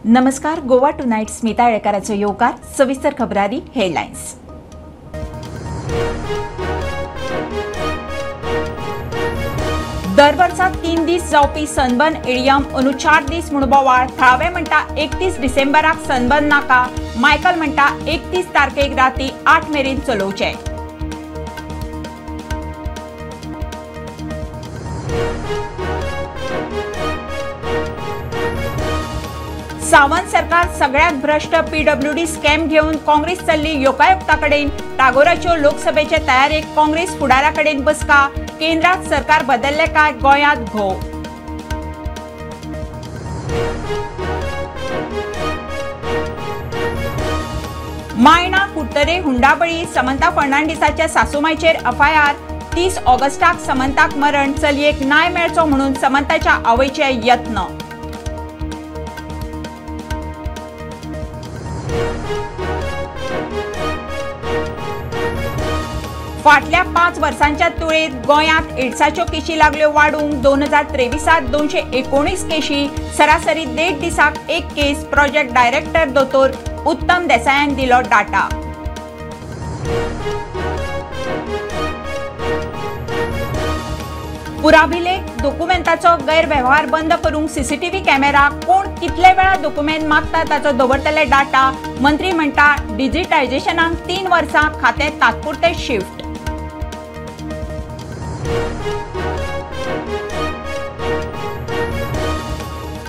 नमस्कार, गोवा टुनायट स्मिता येळकाराचो येवकार. सविस्तर खबरारी हेडलायन्स. दर वर्सा 3 दीस जावपी सनबर्न एडियम अंदू 4 दीस म्हूण बोवाळ. थळावे म्हणटा 31 डिसेंबराक सनबर्न नाका. मायकल म्हणटा 31 तारखेक राती 8 मेरेन चलोवचें. सावंत सरकार सगळ्यात भ्रष्ट पीडब्ल्यूडी स्कॅम घेवन काँग्रेस चल्ली लोकायुक्ता कडेन. टागोराच्यो लोकसभेचे तयारेक काँग्रेस फुडारा कडेन बसका. केंद्रात सरकार बदलले काय गोंयांत घोव. मायणा कुडतरे हुंडाबळी समंता फर्नांडीसाच्या सासूमायचेर एफआयआर. 30 ऑगस्टाक समंताक मरण. चलयेक न्याय मेळचो म्हणून समंताच्या आवयचे यत्न. फाटल्या 5 वर्सांच्या तुळेत गोंयांत एड्साच्यो केशी लागल्यो वाडूंक. 2023 219 केशी, सरासरी 1.5 दिसाक 1 केस. प्रोजेक्ट डायरेक्टर दोतोर उत्तम देसायान दिलो डाटा. पुराभिलेख दोकुमेंताचो गैरवेव्हार बंद करूंक सीसीटीव्ही कॅमेरा. कोण कितले वेळा दोकुमेंत मागता ताचो दवरतले डाटा. मंत्री म्हणटा डिजिटायझेशनाक 3 वर्सां खातें तात्पुरतें शिफ्ट.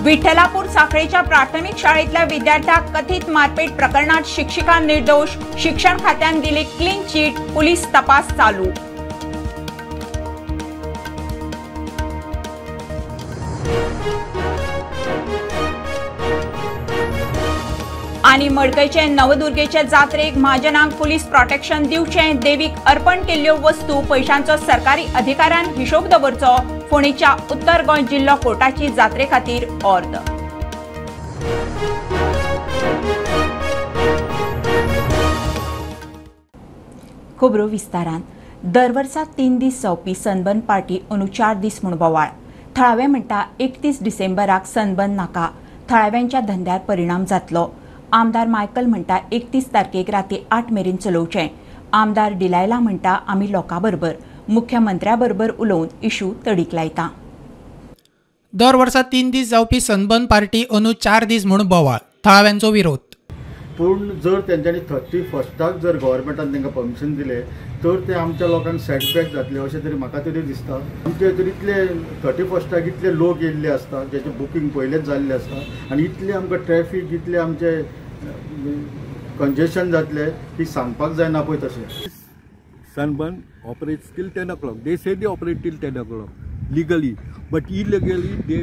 विठ्ठलापूर साखळेच्या प्राथमिक शाळेतल्या विद्यार्थ्याक कथित मारपेट प्रकरणात शिक्षिका निर्दोष. शिक्षण खात्यान दिली क्लीन चिट. पोलीस तपास चालू. आनी मडकयचे नवदुर्गेचे जात्रेक महाजनांक पुलीस प्रोटेक्शन दिवचें. देवीक अर्पण केल्ल्यो वस्तू पयशांचो सरकारी अधिकाऱ्यान हिशोब दवरचो. फोंडेच्या उत्तर गोंय जिल्लो कोर्टाची जात्रे खातीर ऑर्द. खबरो विस्तारान. दर वर्सा 3 दीस जावपी सनबर्न पार्टी अंदू 4 दीस म्हूण बोवाळ. थळावे म्हणटा 31 डिसेंबराक सनबर्न नाका. थळाव्यांच्या धंद्यार परिणाम जातलो. आमदार मायकल म्हणटा 31 तारखेक राती 8 मेरेन चलोवचें. आमदार डिलायला म्हणटा आमी लोकां बरोबर मुख्यमंत्र्या बरोबर उलोवन इशू तडीक लायता. दर वर्सा 3 दीस जावपी सनबर्न पार्टी अंदू 4 दीस म्हूण बोवाळ. थळाव्यांचो विरोध. पूण जर तेंच्यांनी 31 जर गव्हर्मेंटान तांकां परमिशन दिलें तर ते आमच्या लोकांक सेटबॅक जातले अशें तरी म्हाका तरी दिसता. आमचे हातूंत इतले 31 इतले लोक येयल्ले आसता ज्याचे बुकींग पयलेच जाल्ले आसता आनी इतले आमकां ट्रॅफीक इतले आमचे कंजेशन जातले की सांगपाक जायना पळय तशें. Sunburn operates till 10 o'clock. They say they operate till 10 o'clock legally, but illegally they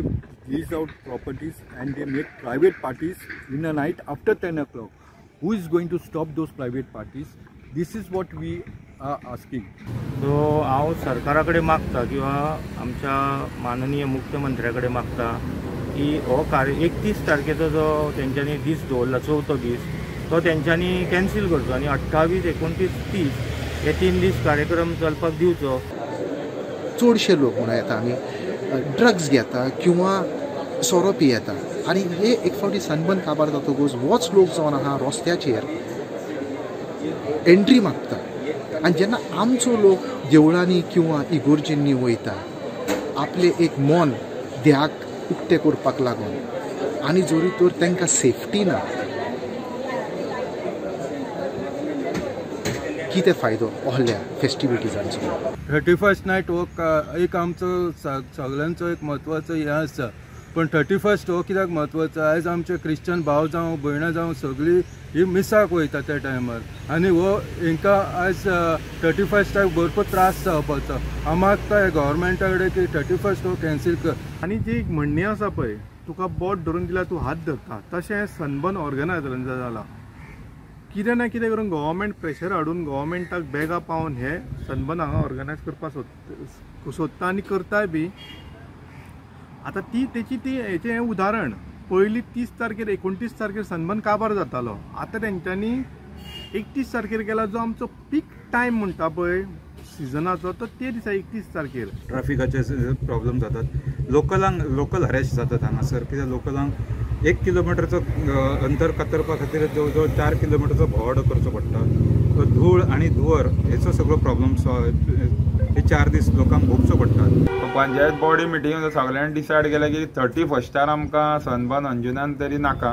lease out properties and they make private parties in the night after 10 o'clock. Who is going to stop those private parties? This is what we are asking. So हांव सरकारा कडेन मागता किंवा आमच्या माननीय मुख्यमंत्र्या कडेन मागता की हो कार्य 31 तारखेचो जो तेंच्यांनी दीस दवरला चवथो दीस तो तेंच्यांनी कॅन्सील करचो आनी 28, 29, 30 हे 3 दीस कार्यक्रम चलपाक दिवचो. चडशे लोक म्हणूं येता आमी ड्रग्स घेता किंवा सोरो पियेता आनी हे एक फावटी सनबर्न काबार जातकूच होच लोक जावन आहा रस्त्याचेर एंट्री मागता आनी जेन्ना आमचो लोक देवळांनी किंवा इगोर्जींनी वयता आपलें एक मन देहाक उक्तें करपाक लागून आनी जरी तर तांकां सेफ्टी ना कितें फायदो ohल्या फेस्टिविटीजांचो. 31 नायट हो एक आमचो सगळ्यांचो एक म्हत्वाचो हें आसा. पण 31 हो कित्याक म्हत्वाचो? आयज आमचे क्रिश्चन भाव जावं भयणां जावं सगळीं ही मिसाक वयता त्या टायमार आनी हो हेंकां आयज 31 भरपूर त्रास जावपाचो. हांव मागता हे गव्हर्मेंटा कडेन की 31 हो कॅन्सील कर. आनी जी एक म्हणणी आसा पळय, तुका बोट धरून दिल्यार तूं हात धरता, तशें सनबर्न ऑर्गनायजरांचें जालां. कितें ना कितें करून गव्हर्मेंट प्रेशर हाडून गव्हर्मेंटाक बेगा पावन हे सनबर्न हांगा ऑर्गनायज करपाक सोदता आनी करताय बी. आतां ती तेची ती हेचें हें उदाहरण. पयलीं 30 तारखेर 29 तारखेर सनबर्न काबार जातालो. आतां तेंच्यांनी 31 तारखेर केला जो आमचो पीक टायम म्हणटा पळय सिजनाचो, तो ते दिसा 31 तारखेर. ट्राफिकाचे प्रॉब्लम जातात, लोकलांक लोकल हरेस्ट जातात हांगासर कित्याक लोकलांक 1 किलोमिटरचो अंतर कातरपा खातीर जवळ जवळ 4 किलोमिटरचो भोंवाडो करचो पडटा. तो धूळ आनी धुंवर हेचो सगळो प्रॉब्लम हे 4 दीस लोकांक भोगचो पडटा. पंचायत बॉडी मिटींग सगळ्यांनी डिसायड केलें की 31 आमकां सनबर्न अंजुनान तरी नाका,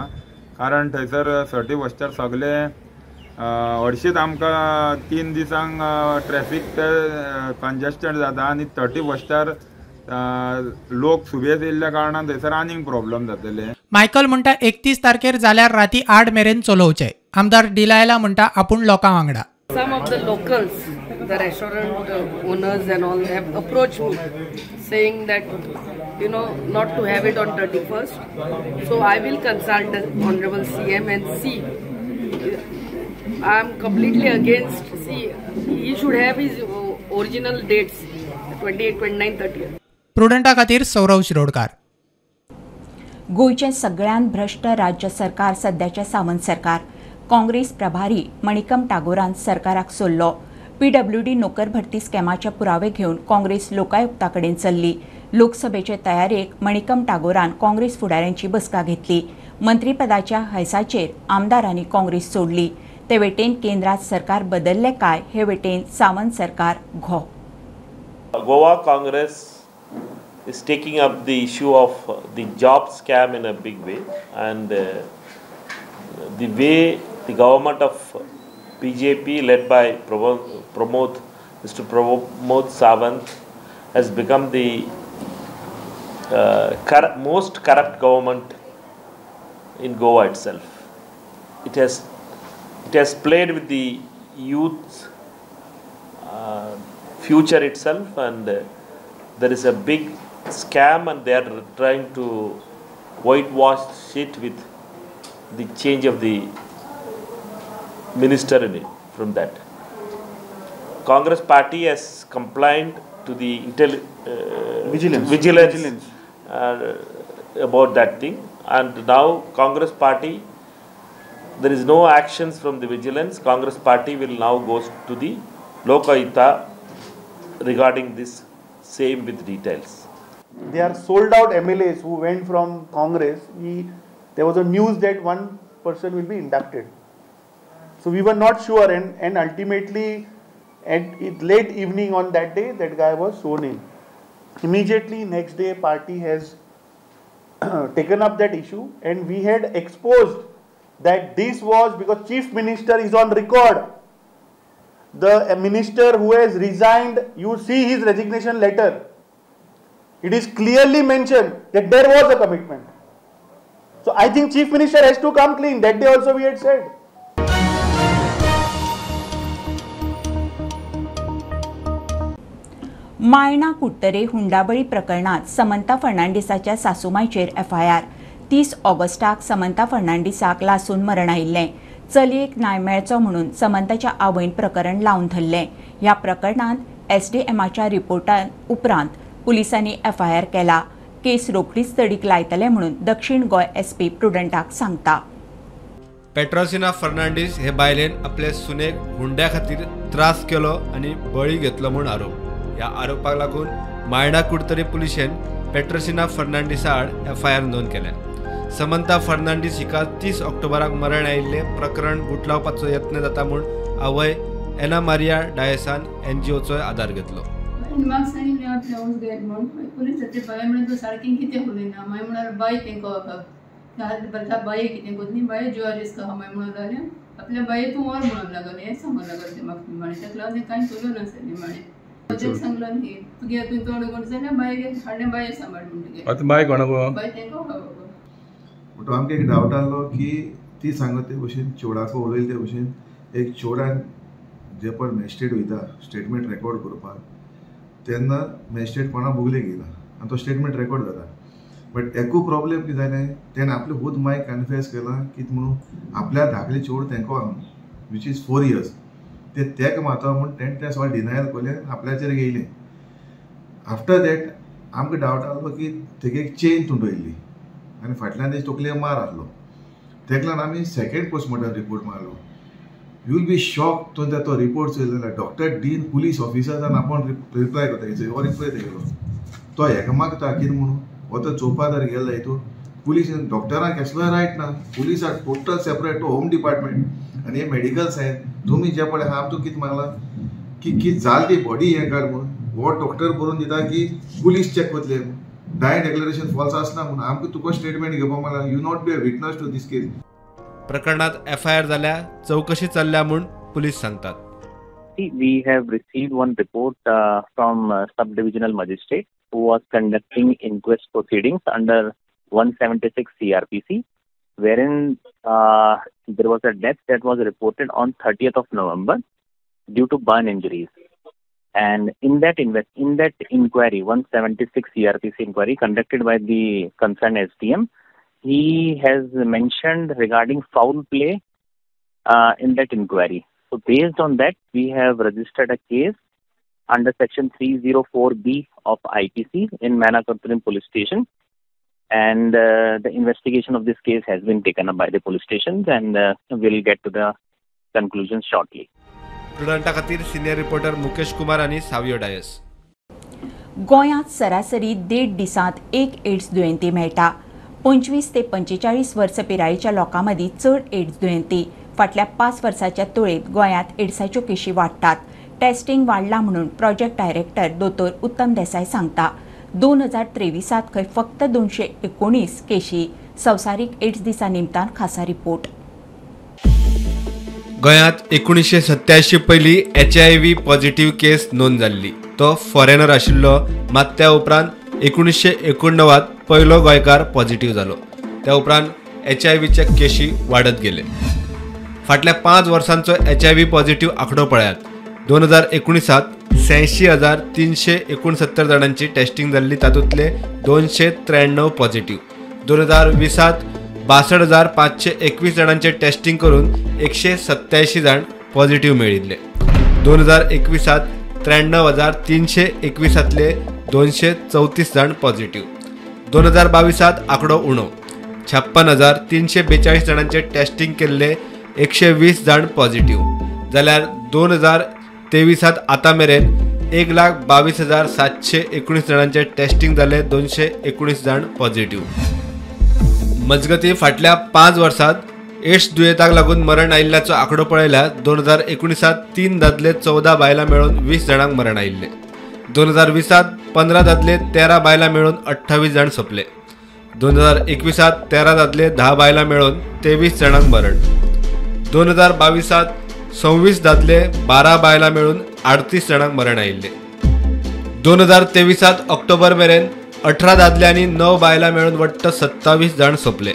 कारण थंयसर 31 सगळे हरशींच आमकां 3 दिसांक ट्रॅफिक कंजेस्टेड जाता आनी 31 लोक सुबेज येयल्ल्या कारणान थंयसर आनीक प्रॉब्लम जातले. मायकल म्हणटा 31 तारखेर जाल्यार राती 8 मेरेन चलोवचे. आमदार डिलायला म्हणटा आपूण लोकां वांगडा. Some of the locals, the restaurant owners and all have approached me saying that, you know, not to have it on 31st. So I will consult the Honorable CM and see. I am completely against. See, he should have his original dates, 28, 29, 30. प्रुडंटा खातीर सौरव शिरोडकार. गोंयचें सगळ्यांत भ्रश्ट राज्य सरकार सद्याचें सावंत सरकार. काँग्रेस प्रभारी मणिकम टागोरान सरकाराक सोडलो. पीडब्ल्यूडी नोकर भरती स्कॅमाचे पुरावे घेवन काँग्रेस लोकायुक्ता कडेन चल्ली. लोकसभेचे तयारेक मणिकम टागोरान काँग्रेस फुडाऱ्यांची बसका घेतली. मंत्रीपदाच्या हायसाचेर आमदारांनी काँग्रेस सोडली. ते वटेन केंद्रात सरकार बदलले काय हे वटेन सावंत सरकार घो. Goa Congress is taking up the issue of the job scam in a big way, and the way the government of BJP led by Mr. Pramod Sawant has become the most corrupt government in Goa itself. It has played with the youth's future itself, and there is a big scam, and they are trying to whitewash it with the change of the minister in it. From that, Congress party has complained to the vigilance about that thing, and now Congress party, there is no actions from the vigilance. Congress party will now go to the Lokayukta regarding this same with details. They are sold out MLAs who went from Congress. There was a news that one person will be inducted. So we were not sure, and ultimately at late evening on that day, that guy was sworn in. Immediately next day, party has taken up that issue, and we had exposed that this was because Chief Minister is on record. The minister who has resigned, you see his resignation letter. It is clearly mentioned that there was a commitment. So I think Chief Minister has to come clean. That day also we had said. Mayana Curtorim हुंडाबळी प्रकरणात Samantha फर्नांडीसाच्या सासूमायचेर FIR. 30 ऑगस्टाक समंता फर्नांडीसाक लासून मरण आयिल्लें. चलयेक न्याय मेळचो म्हणून समंताच्या आवयन प्रकरण लावन धरलें. ह्या प्रकरणांत एसडीएमाच्या रिपोर्टा उपरांत पुलिसांनी एफआयआर केला. केस रोखडीच तडीक लायतले म्हणून दक्षिण गोंय एसपी प्रुडंटाक सांगता. पेट्रोसिना फर्नांडीस हे बायलेन आपले सुनेक हुंड्या खातीर त्रास केलो आनी बळी घेतलो म्हूण आरोप. ह्या आरोपाक लागून मायणा कुडतरी पुलिशेन पेट्रोसिना फर्नांडीसा आड एफआयआर नोंद केल्या. समंता फर्नांडीस हिका 30 ऑक्टोबराक मरण आयिल्लें प्रकरण गुटलावपाचो यत्न जाता म्हूण आवय एना मारिया डायसान एनजीओचो आदार घेतलो. म्हाका सांगिल्लें आपलें वच गेल म्हूण पुलीस बाय म्हणून तूं सारकें कितें उलयना. मागीर म्हळ्यार बाय तेंका बाये कितें कोत न्ही, बाये जिवार रिस्क आहा. मागीर म्हणून जाल्यार आपल्या बाये तूं व्हर म्हणून लागलें, हें सांगूंक लागलें तें म्हाका निमाणें. ताका लागून कांय चलोवं नासलें निमाणें. तें सांगलो न्ही तुगे तुवें तोंड उगडलें जाल्यार बाये हाडलें, बाये सांबाळ म्हूण तुगे. आतां बाय कोणाक? बाय तेंका बाबा. म्हणटो आमकां एक डावट आहलो की ती सांगत ते भशेन चेवडाक उलयले ते भशेन एक चेवडान जे पण मॅजिस्ट्रेट वयता स्टेटमेंट रेकॉर्ड करपाक तेन्ना मॅजिस्ट्रेट कोणा बोगले घेयना आनी तो स्टेटमेंट रेकॉर्ड जाता. बट एकू प्रॉब्लेम कितें जालें, तेणें आपलें खूद मायक कन्फेस केलां की म्हणून आपल्या धाकले चेवड तेंको which is 4 years ते तेका मारता म्हूण तेणें तें सगळें डिनायल केलें, आपल्याचेर घेयलें. आफ्टर that आमकां डावट आहलो की तेगे एक चेन तुंटयल्ली आनी फाटल्यान तेजे तकलेक मार आहलो. तेका लागून आमी सेकेंड पोस्टमॉर्टम रिपोर्ट मारलो. You will be shock तुवें तो रिपोर्ट चोयलो जाल्यार डॉक्टर डीन पुलीस ऑफिसरान आपोवन रिप्लाय करता, हो रिप्लाय तेगेलो तो हेका मागता कितें म्हणून हो तो चोवपा तर गेलो हितून पुलीस डॉक्टरांक कसलोय रायट ना. Police are total separate to home department आनी हे मेडिकल सायन्स. तुमी जे पळय आहा आमकां कितें मागलां की कितें जालें ती बॉडी हें काड म्हणून हो डॉक्टर बरोवन दिता की पुलीस चॅक करतले म्हूण. डाय डेक्लरेशन फॉल्स आसना म्हणून आमकां तुका स्टेटमेंट घेवपाक मागला. You not be a witness to this case. प्रकरणात एफआयआर जाल्या, चवकशी चल्ल्या म्हूण पुलीस सांगतात. We have received one report from sub-divisional magistrate who was conducting inquest proceedings under 176 CRPC, wherein there was a death that was reported on 30th of November due to burn injuries. And in that inquiry, 176 CRPC inquiry conducted by the concerned SDM, he has mentioned regarding foul play in that inquiry. So based on that, we have registered a case under section 304B of IPC in Maina Curtorim police station, and the investigation of this case has been taken up by the police stations, and we'll get to the conclusion shortly. प्रुडंटा खातीर senior reporter Mukesh Kumar आनी सावियो डायस. गोंयांत सरासरी 1.5 दिसांत एक AIDS दुयेंती मेळटा. 25 ते 45 वर्सां पिरायेच्या लोकां मदीं चड एड्स दुयेंती. फाटल्या 5 वर्सांच्या तुळेंत गोंयांत एड्साच्यो केशी वाडटात. टेस्टिंग वाडलां म्हणून प्रोजेक्ट डायरेक्टर दोतोर उत्तम देसाय सांगता. 2023 खंय फक्त 219 केशी. संवसारीक एड्स दिसा निमतान खासा रिपोर्ट. गोंयांत 1987 पयलीं HIV positive केस नोंद जाल्ली. तो फॉरेनर आशिल्लो. मात त्या उपरांत 1989 पयलो गोंयकार पॉझिटिव्ह जालो. त्या उपरांत HIVचे केशी वाडत गेले. फाटल्या 5 वर्सांचो HIV positive आंकडो पळयात. 2019 86,369 जाणांची टेस्टिंग जाल्ली, तातूंतले 293 पॉझिटिव्ह. 2020 62,521 जाणांचे टेस्टिंग करून 187 जाण पॉझिटिव्ह मेळिल्ले. 2021 93,321 234 जाण पॉझिटिव्ह. 2022 आंकडो उणो, 56,342 जाणांचे टेस्टिंग केल्ले, 120 जाण पॉझिटिव्ह. जाल्यार 2023 आतां मेरेन 1,22,719 जाणांचे टेस्टिंग जाले, 219 जाण पॉझिटिव्ह. मजगती फाटल्या 5 वर्सांत एड्स दुयेंताक लागून मरण आयिल्ल्याचो आंकडो पळयल्यार 2019 3 दादले 14 बायलां मेळून 20 जाणांक मरण आयिल्लें. 2020 15 दादले 13 बायलां मेळून 28 जाण सोंपले. 2021 13 दादले 10 बायलां मेळून 23 जाणांक मरण. 2022 26 दादले 12 बायलां मेळून 38 जाणांक मरण आयिल्लें. 2023 ऑक्टोबर मेरेन 18 दादले आनी 9 बायलां मेळून वट्ट 27 जाण सोंपले.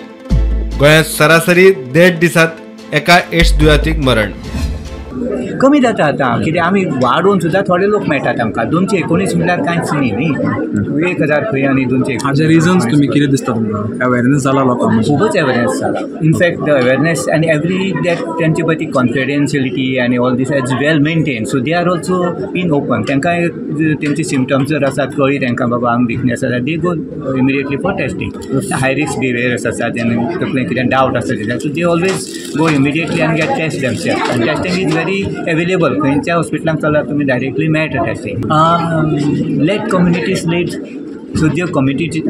गोंयांत सरासरी 1.5 दिसांत एका एड्स दुयेंतीक मरण. कमी जाता आतां, कित्याक आमी वाडोवन सुद्दां थोडे लोक मेळटात आमकां. 219 म्हणल्यार कांयच न्ही न्ही, 1000 खंय आनी 219. हाजे रिजन्स तुमी कितें दिसता तुमकां? अवेरनेस जाला लोकांक, खुबूच अवेरनेस जाला. इनफॅक्ट the awareness आनी एवरी that तेंचे पळय ती कॉन्फिडेन्शियलिटी आनी all this is well maintain. So they are also in open. तांकां तेंचे सिमटम्स जर आसात कळ्ळी तांकां बाबा आमी विकनेस आसा, they go immediately for testing. High risk behaviours आसा, तेन्ना तकलेन कितें डावट आसा तेज्या, so they always go immediately आनी गेट टेस्ट देमसेल्फ. आनी टेस्टिंग is very available. खंयच्या हॉस्पिटलांत चलात तुमी डायरेक्टली मेळटा testing. Let communities let, so ज्यो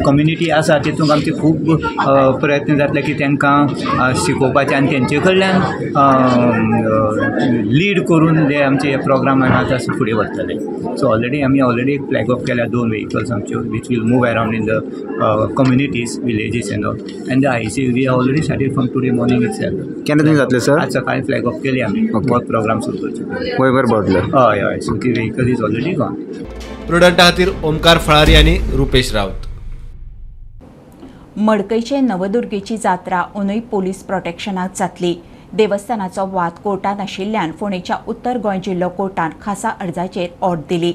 कम्युनिटी आसा तितूंत आमचे खूब प्रयत्न जातले की तांकां शिकोवपाचे आनी तेंचे कडल्यान लीड करून जे आमचे हे प्रोग्राम आसा फुडें व्हरतले. सो ऑलरेडी आमी ऑलरेडी फ्लॅग ऑफ केल्या 2 व्हेकल्स आमच्यो which will move around in the communities, villages and all. And the IC we already started from today morning itself. केन्ना तुमी जातले सर? आज सकाळी फ्लॅग ऑफ केली आमी, हो प्रोग्राम सुरू करचे. गोंयभर भोंवतले? हय हय. सो ती व्हेकल is already gone. प्रुडंटा खातीर ओमकार फळारी आनी रुपेश राऊत. मडकयचे नवदुर्गेची जात्रा अंदूय पोलीस प्रोटेक्शनाक जातली. देवस्थानाचो वाद कोर्टांत आशिल्ल्यान फोंडेच्या उत्तर गोंय जिल्लो कोर्टान खासा अर्जाचेर ऑर्ड दिली.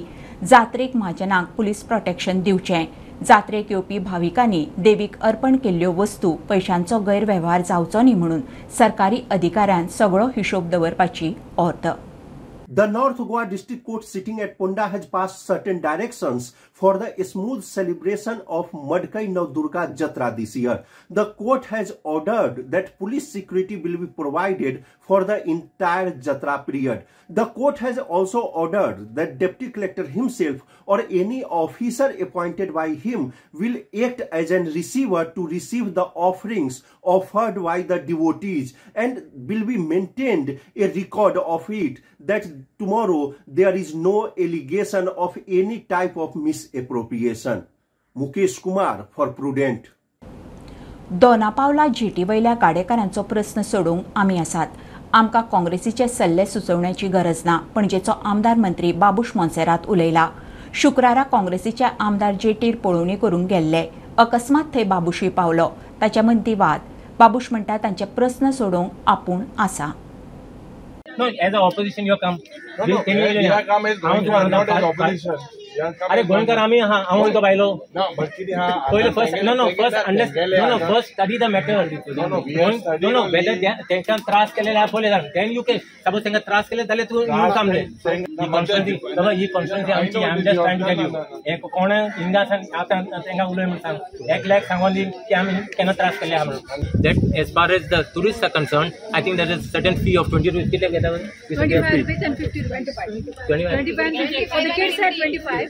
जात्रेक म्हाजनांक पुलीस प्रोटेक्शन दिवचें. जात्रेक येवपी भाविकांनी देवीक अर्पण केल्ल्यो वस्तू पयशांचो गैरवेव्हार जावचो न्ही म्हणून सरकारी अधिकाऱ्यान सगळो हिशोब दवरपाची ऑर्द. The North Goa District Court sitting at Ponda has passed certain directions for the smooth celebration of Madkai Navdurga Jatra this year. The court has ordered that police security will be provided for the entire Jatra period. The court has also ordered that Deputy Collector himself or any officer appointed by him will act as an receiver to receive the offerings offered by the devotees and will be maintained a record of it that tomorrow there is no allegation of any type of misappropriation. Mukesh Kumar for Prudent. Dona Paula jetty वयल्या गाडेकारांचो प्रस्न सोडोवंक आमी आसात. आमकां काँग्रेसीचे सल्ले सुचोवण्याची गरज ना, पणजेचो आमदार मंत्री बाबूश मोन्सेरात उलयला. शुक्रारा काँग्रेसीचे आमदार जेटीर पळोवणी करूंक गेल्ले. अकस्मात थंय बाबूशूय पावलो. ताच्या मदीं वाद. बाबूश म्हणटा तांचे प्रस्न सोडोवंक आपूण आसा. No, as an opposition, you come. No, no, we have come as Goenkar, not as opposition. अरे गोयकार आमी आहा, हांव वयता बायलो. पयलो first, no no first unless, no no first study the matter. No no whether तेंकां त्रास केलेले आहा पळय, then you can suppose तेंकां त्रास केले जाल्यार तूं you come. ही कॉन्स्टिट्युएन्सी बाबा, ही कॉन्स्टिट्युएन्सी आमची. I am just trying to tell you, हें कोण हिंगा आतां तेंकां उलय म्हूण सांग, एक लाख सांगोन दी की आमी केन्ना त्रास केले आहा म्हणून. That as far as the tourist are concern, I think that is certain fee of 20 rupees. कितले घेता? 25 rupees and 50 rupees. 25 and 50. For the kids are 25.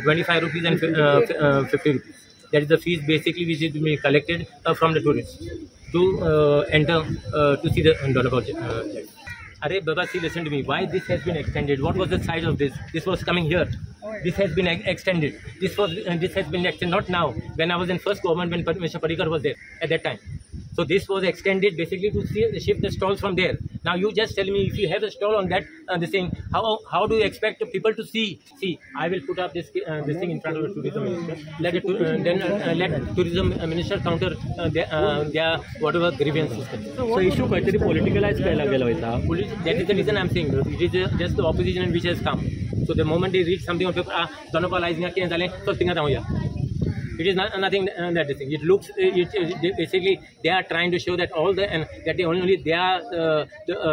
25 rupees and 50 rupees. That is the fees basically which is being collected from the tourists to enter to see the Dona Paula jetty. Arey Baba, see, listen to me. Why this has been extended? What was the size of this? This was coming here. This has been extended. This has been extended not now. When I was in first government, when Mr. Parrikar was there at that time. So this was extended basically to shift the stalls from there. Now you just tell me, if you have a stall on that this thing, how do you expect people to see? See, I will put up this this thing in front of the tourism minister. Let it then let tourism minister counter their whatever grievances. So issue खंय politicalize केला गेला वयता. That is the reason I am saying it is just the opposition which has come. So the moment they read something on paper, Dona Paula आयज कितें जालें, चल थिंगा जावया. It is not nothing that thing. It looks basically they are trying to show that all the and that they only they are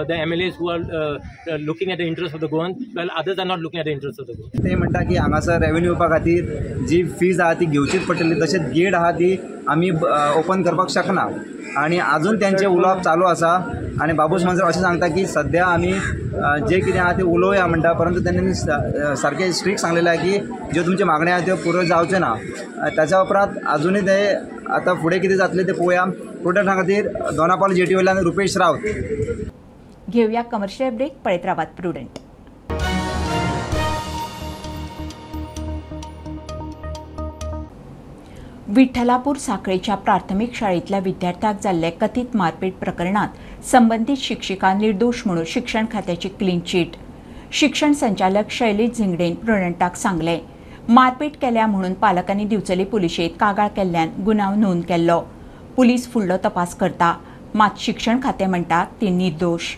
the MLAs who are looking at the interest of the Goan, while others are not looking at the interest of the Goan. ते म्हणटा की हांगासर revenue येवपा खातीर जी fees आहा ती घेवचीच पडटली, तशेंच गेट आहा ती आमी ओपन करपाक शकना आनी आजून त्यांचे उलोवप चालू आसा. आनी बाबूश मोन्सेरात अशें सांगता की सद्या आमी जे कितें आहा तें उलोवया म्हणटा, परंतु तेंच्यांनी सारकें स्ट्रिक्ट सांगलेलें आहा की ज्यो तुमच्यो मागण्यो आहा त्यो पुरो जावच्यो ना. ताच्या उपरांत आजुनूय ते आतां फुडें कितें जातलें तें पळोवया. प्रुडंटा खातीर दोना पावला जेटी वयल्यान रुपेश रावत. घेवया कमर्शियल ब्रेक. पळयत रावात प्रुडंट. विठ्ठलापूर साखळेच्या प्राथमिक शाळेतल्या विद्यार्थ्याक जाल्ले कथित मारपेट प्रकरणात संबंधित शिक्षिका निर्दोष म्हणून शिक्षण खात्याची क्लीन चिट. शिक्षण संचालक शैलेश झिंगडेन प्रुडंटाक सांगले, मारपेट केल्या म्हणून पालकांनी दिवचले पुलिशेत कागाळ केल्ल्यान गुन्यांव नोंद केल्लो. पुलीस फुडलो तपास करता, मात शिक्षण खातें म्हणटा ती निर्दोष.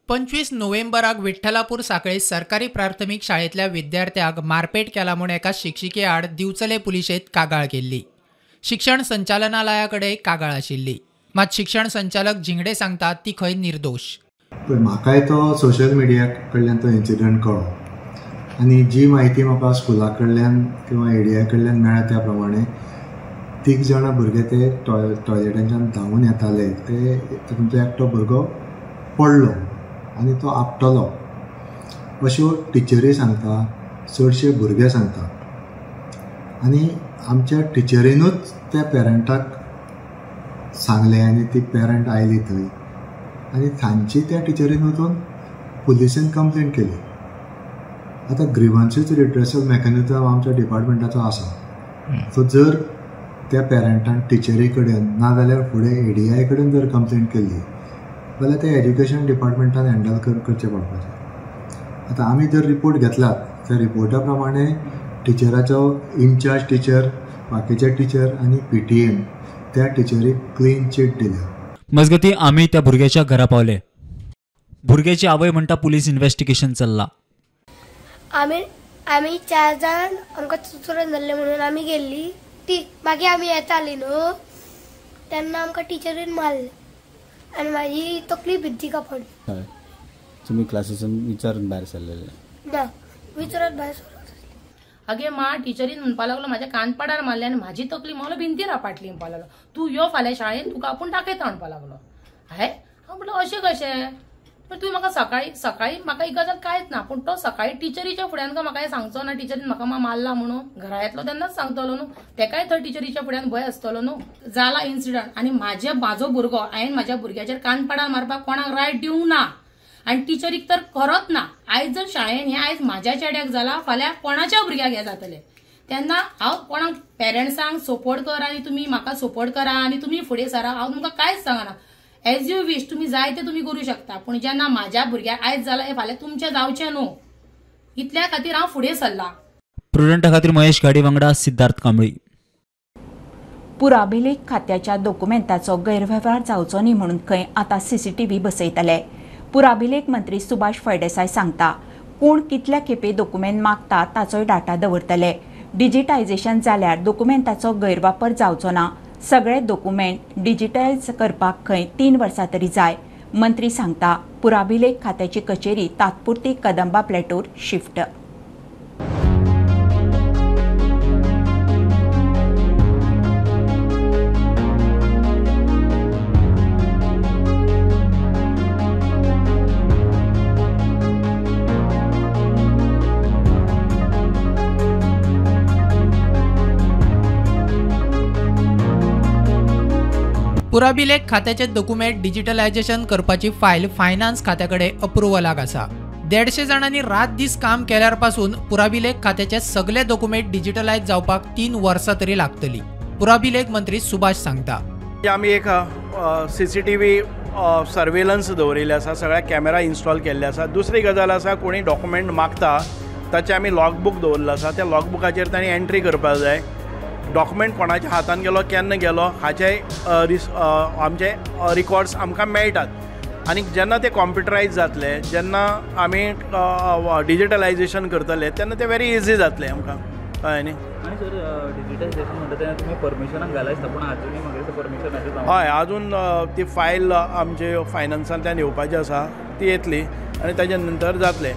25 नोव्हेंबराक विठ्ठलापूर साखळे सरकारी प्राथमिक शाळेंतल्या विद्यार्थ्याक मारपेट केला म्हूण एका शिक्षिके आड दिवचले पुलिशेत कागाळ केल्ली. शिक्षण संचालनालया कडेन कागाळ आशिल्ली, मात शिक्षण संचालक झिंगडे सांगतात ती खंय निर्दोष. पळय, म्हाकाय तो सोशल मिडिया कडल्यान तो इन्सिडंट कळ्ळो आनी जी म्हायती म्हाका स्कुला कडल्यान किंवा एडीआय कडल्यान मेळ्ळ्या त्या प्रमाणे 3 जाणां भुरगे ते टॉयलेटांच्यान धांवून येताले, ते तातूंतलो एकटो भुरगो पडलो आनी तो आपटलो अश्यो टिचरी सांगता, चडशे भुरगे सांगता. आनी आमच्या टिचरीनूच त्या पेरंटाक सांगलें आनी ती पेरंट आयली थंय आनी तांची त्या टिचरीन वचून पुलिसेन कंप्लेन केली. आतां ग्रिवन्सीस रिड्रेसल मेकॅनिजम आमच्या डिपार्टमेंटाचो आसा, सो जर त्या पेरंटान टिचरी कडेन ना जाल्यार फुडें एडीआय कडेन जर कंप्लेन केली जाल्यार ते एज्युकेशन डिपार्टमेंटान हँडल करचें पडपाचें. आतां आमी जर रिपोर्ट घेतलात त्या रिपोर्टा प्रमाणे टिचराचो इनचार्ज टिचर, बाकीचे टिचर आनी पीटीएन त्या टिचरीक क्लीन चीट दिल्या. मजगती आमी त्या भुरग्याच्या घरा पावले. भुरग्याची आवय म्हणटा पुलीस इन्व्हेस्टिगेशन चल्ला. आमी आमी 4 जाण आमकां चुरून जाल्ले म्हणून आमी गेल्ली ती, मागीर आमी येताली न्हू तेन्ना आमकां टिचरीन मारले आनी म्हाजी तकली भिद्दी पडली. तुमी क्लासीसून विचारून भायर सरलेले? ना, विचारात भायर सरलो. अगे मा टिचरीन म्हणपा लागलो म्हाज्या कानपाडार मारले आनी म्हाजी तकली म्हणलो भिंतीर आपटली म्हणपा लागलो. तूं यो फाल्यां शाळेन तुका आपूण दाखयता म्हणपा लागलो. हांवें म्हणलें अशें कशें? पण तुवें म्हाका सकाळीं सकाळीं म्हाका ही गजाल कांयच ना, पूण तो सकाळीं टिचरीच्या फुड्यान काय म्हाका हें सांगचो ना टिचरीन म्हाका मा मारला म्हणून? घरा येतलो तेन्नाच सांगतलो न्हू, तेकाय थंय टिचरीच्या फुड्यान भंय आसतलो न्हू. जाला इन्सिडंट आनी म्हाजो भुरगो हांवें म्हाज्या भुरग्याचेर कानपाडां मारपाक कोणाक रायट दिवंक ना आनी टिचरीक तर खरोच ना. आयज जर शाळेन हें आयज म्हाज्या चेड्याक जाला, फाल्यां कोणाच्या भुरग्याक हें जातलें. तेन्ना हांव कोणाक पेरंट्सांक सपोर्ट कर आनी तुमी म्हाका सपोर्ट करा आनी तुमी फुडें सरा, हांव तुमकां कांयच सांगना. एज you wish, तुमी जाय ते तुमी करूं शकता, पूण जेन्ना म्हाज्या भुरग्याक आयज जाला हें फाल्यां तुमचें जावचें न्हू, इतल्या खातीर हांव फुडें सरलां. प्रुडंटा खातीर महेश घाडी वांगडा सिद्धार्थ कांबळी. पुराभिलेख खात्याच्या दोकुमेंताचो गैरवेव्हार जावचो न्ही म्हणून खंय आतां सीसीटीव्ही बसयतले. पुराभिलेख मंत्री सुभाष फळदेसाय सांगता कोण कितल्या खेपे दोकुमेंत मागता ताचोय डाटा दवरतले. डिजिटायझेशन जाल्यार दोकुमेंताचो गैरवापर जावचो ना. सगळे दोकुमेंट डिजिटायज करपाक खंय 3 वर्सां तरी जाय. मंत्री सांगता पुराभिलेख खात्याची कचेरी तात्पुरती कदंबा प्लॅटोर शिफ्ट. पुराभिलेख खात्याचे दोकुमेंट डिजिटलायझेशन करपाची फायल फायनान्स खात्या कडेन अप्रुव्हलाक आसा. 150 जाणांनी रात दीस काम केल्यार पासून पुराभिलेख खात्याचे सगळे दोकुमेंट डिजिटलायज जावपाक 3 वर्सां तरी लागतली. पुराभिलेख मंत्री सुभाष सांगता आमी एक सीसीटीव्ही सर्वेलन्स दवरिल्ले आसा, सगळ्या कॅमेरा इन्स्टॉल केल्ले आसा. दुसरी गजाल आसा, कोणी डॉक्युमेंट मागता ताचें आमी लॉगबूक दवरलें आसा, त्या लॉगबुकाचेर तांणी एंट्री करपाक जाय. डॉक्युमेंट कोणाच्या हातान गेलो केन्ना गेलो हाचे आमचे रिकॉर्ड्स आमकां मेळटात. आनी जेन्ना ते कॉम्प्युटरायज जातले, जेन्ना आमी डिजिटलायजेशन करतले तेन्ना ते व्हेरी इजी जातले आमकां, कळ्ळें न्ही? आनी सर डिजिटायजेशन म्हणटा तेन्ना तुमी परमिशनाक घाला दिसता, पूण आजुनूय म्हाका दिसता परमिशनाचें. हय, आजून ती फायल आमचे फायनान्सांतल्यान येवपाची आसा, ती येतली आनी ताजे नंतर जातलें.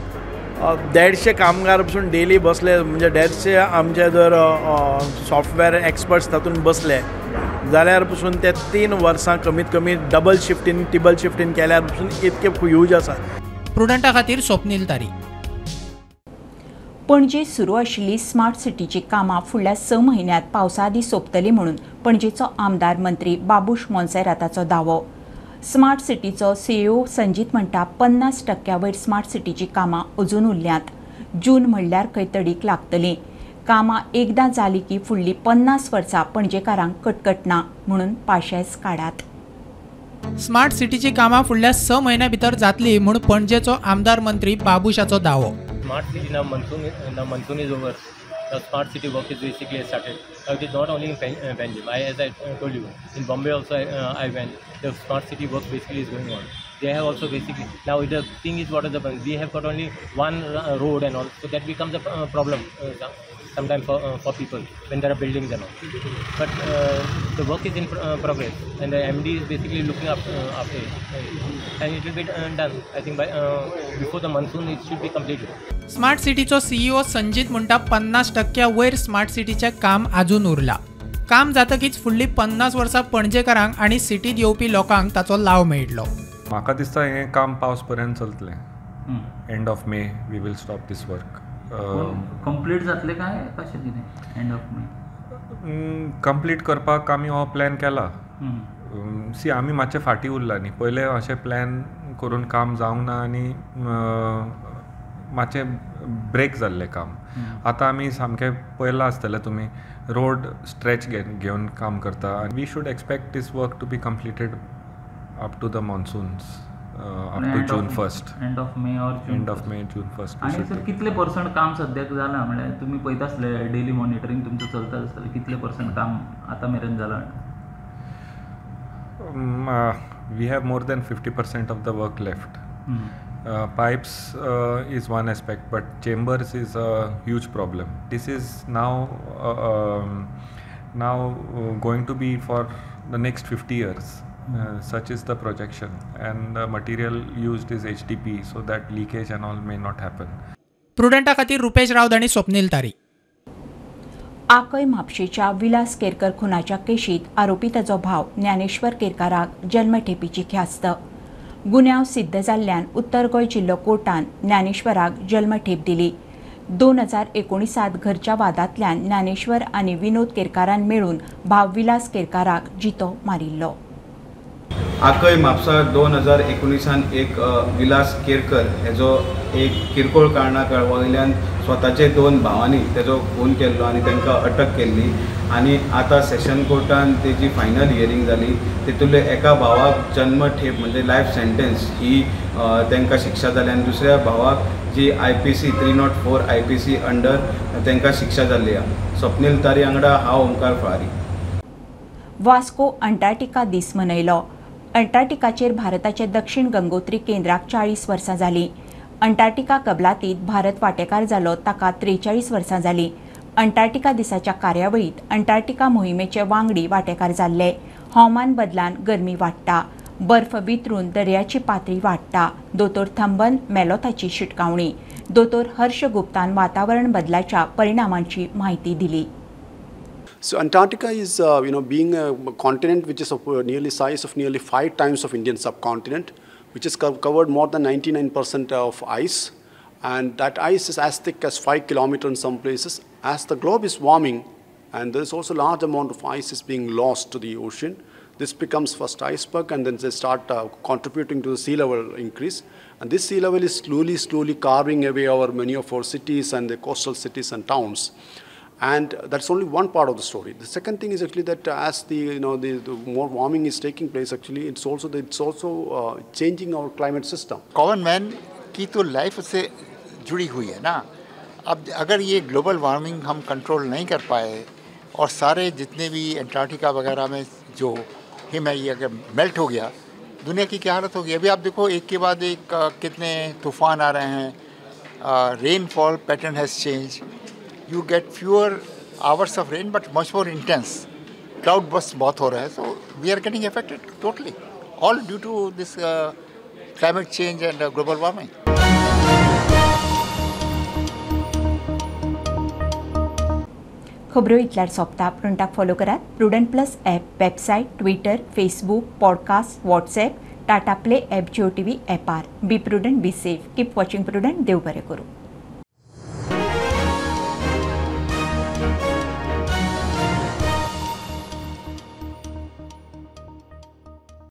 150 कामगार पसून डेली बसले म्हणजे 150 आमचे जर सॉफ्टवेअर एक्सपर्ट्स तातूंत बसले जाल्यार पसून ते 3 वर्सां कमीत कमी डबल शिफ्टीन टिबल शिफ्टीन केल्यार पसून इतके ह्यूज आसा. प्रुडंटा खातीर स्वप्नील तारी. पणजे सुरू आशिल्ली स्मार्ट सिटीची कामां फुडल्या 6 म्हयन्यांत पावसा आदीं सोंपतली म्हणून पणजेचो आमदार मंत्री बाबूश मोन्सेराताचो दावो. स्मार्ट सिटीचो सीईओ संजीत म्हणटा 50% वयर स्मार्ट सिटीची कामां अजून उरल्यांत. जून म्हणल्यार खंय तडीक लागतली. कामां एकदां जाली की फुडली 50 वर्सां पणजेकारांक कटकटना म्हणून पाशेंस काडात. स्मार्ट सिटीची कामां फुडल्या 6 म्हयन्यां भितर जातली म्हूण पणजेचो आमदार मंत्री बाबूशाचो दावो. Smart city now monsoon is over. The smart city work is basically started. Now it is not only in Panjim. As I told you, in Bombay also I went. The smart city work basically is going on. They have also basically now the thing is what is the problem? We have got only one road and all, so that becomes a problem sometimes for people when there are buildings and all. But the work is in progress, and the MD is basically looking up after it, and it will be done. I think by before the monsoon it should be completed. Smart सिटीचो CEO Sanjit म्हणटा 50% वयर smart सिटीचें काम आजून उरला. काम जातकीच फुडली 50 वर्सां पणजेकारांक आनी सिटींत येवपी लोकांक ताचो लाव मेळटलो. म्हाका दिसता हें काम पावस पर्यंत चलतलें. End of May we will stop this work. Complete जातलें काय कशें कितें एंड ऑफ मे कंप्लीट करपाक आमी हो प्लॅन केला. सी आमी मातशे फाटीं उरला न्ही, पयलें अशें प्लॅन करून काम जावंक ना आनी मातशें ब्रेक जाल्लें काम. आतां आमी सामकें पळयलां आसतलें तुमी, रोड स्ट्रेच घेवन काम करता. We should expect this work to be completed up to the monsoons, up to June 1st. End of May or June end of May, June 1st. आनी सर कितले पर्संट काम सद्याक जालां? म्हणल्यार तुमी पळयता आसले डेली मॉनिटरींग तुमचें चलता आसतलें, कितले पर्संट काम आतां मेरेन जालां? We have more than 50% of the work left. Pipes is one aspect, but chambers is a huge problem. This is now going to be for the next 50 years. Such is the projection, and the material used is HDP, so that leakage and all may not happen. प्रुडंटा खातीर रुपेश राऊत आनी स्वप्नील तारी. आकय म्हापशेच्या विलास केरकर खुनाच्या केशीत आरोपी ताचो भाव ज्ञानेश्वर केरकाराक जल्मठेपीची ख्यास्त. गुन्यांव सिद्ध जाल्ल्यान उत्तर गोंय जिल्लो कोर्टान ज्ञानेश्वराक जल्मठेप दिली. 2019 घरच्या वादांतल्यान ज्ञानेश्वर आनी विनोद केरकारान मेळून भाव विलास केरकाराक जितो मारिल्लो. आकय म्हापसा 2019 एक विलास केरकर हेजो एक किरकोळ कारणा वयल्यान स्वताचे 2 भावांनी तेजो खून केल्लो आनी तांकां अटक केल्ली आनी आतां सेशन कोर्टान तेजी फायनल हियरींग जाली. तेतूंतले एका भावाक जन्मठेप म्हणजे लायफ सेंटेन्स ही तांकां शिक्षा जाली आनी दुसऱ्या भावाक जी IPC 304 IPC under तांकां शिक्षा जाल्ली आसा. स्वप्नील तारी वांगडा हांव ओंकार फळारी. वास्को अंटार्क्टिका दीस मनयलो. अंटार्क्टिकाचेर भारताचे दक्षिण गंगोत्री केंद्राक 40 वर्सां जालीं. अंटार्क्टिका कबलातीत भारत वांटेकार जालो ताका 43 वर्सां जालीं. अंटार्क्टिका दिसाच्या कार्यावळींत अंटार्क्टिका मोहिमेचे वांगडी वांटेकार जाल्ले. हवामान बदलान गरमी वाडटा, बर्फ वितरून दर्याची पातळी वाडटा. दोतोर थंबन मेलोथाची शिटकावणी. दोतोर हर्ष गुप्तान वातावरण बदलाच्या परिणामांची म्हायती दिली. So Antarctica is, being a continent which is of nearly size of nearly 5 times of Indian subcontinent, which is covered more than 99% of ice, and that ice is as thick as 5 kilometers in some places. As the globe is warming, and there is also large amount of ice is being lost to the ocean. This becomes first iceberg, and then they start contributing to the sea level increase. And this sea level is slowly, slowly carving away our many of our cities and the coastal cities and towns. And that's only one part of the story. The second thing is actually that as the the more warming is taking place, actually it's also changing our climate system. Common man की तो life से जुड़ी हुई है ना. अब अगर ये global warming हम control नहीं कर पाए और सारे जितने भी अंटार्कटिका वगैरह में जो हिम है ये अगर मेल्ट हो गया, दुनिया की क्या हालत होगी. अभी आप देखो एक के बाद एक कितने तूफान आ रहे हैं. Rainfall pattern has change. You get fewer hours of rain but much more intense. Cloud burst बहुत हो रहा है, so we are getting affected totally, all due to this climate change and global warming. खबरो इतल्यार सोंपता. प्रुडंटाक follow करात Prudent plus app, website, Twitter, Facebook, podcast, WhatsApp, Tata play app, Jio TV ॲपार. Be prudent, be safe, keep watching Prudent. देव बरें करूं.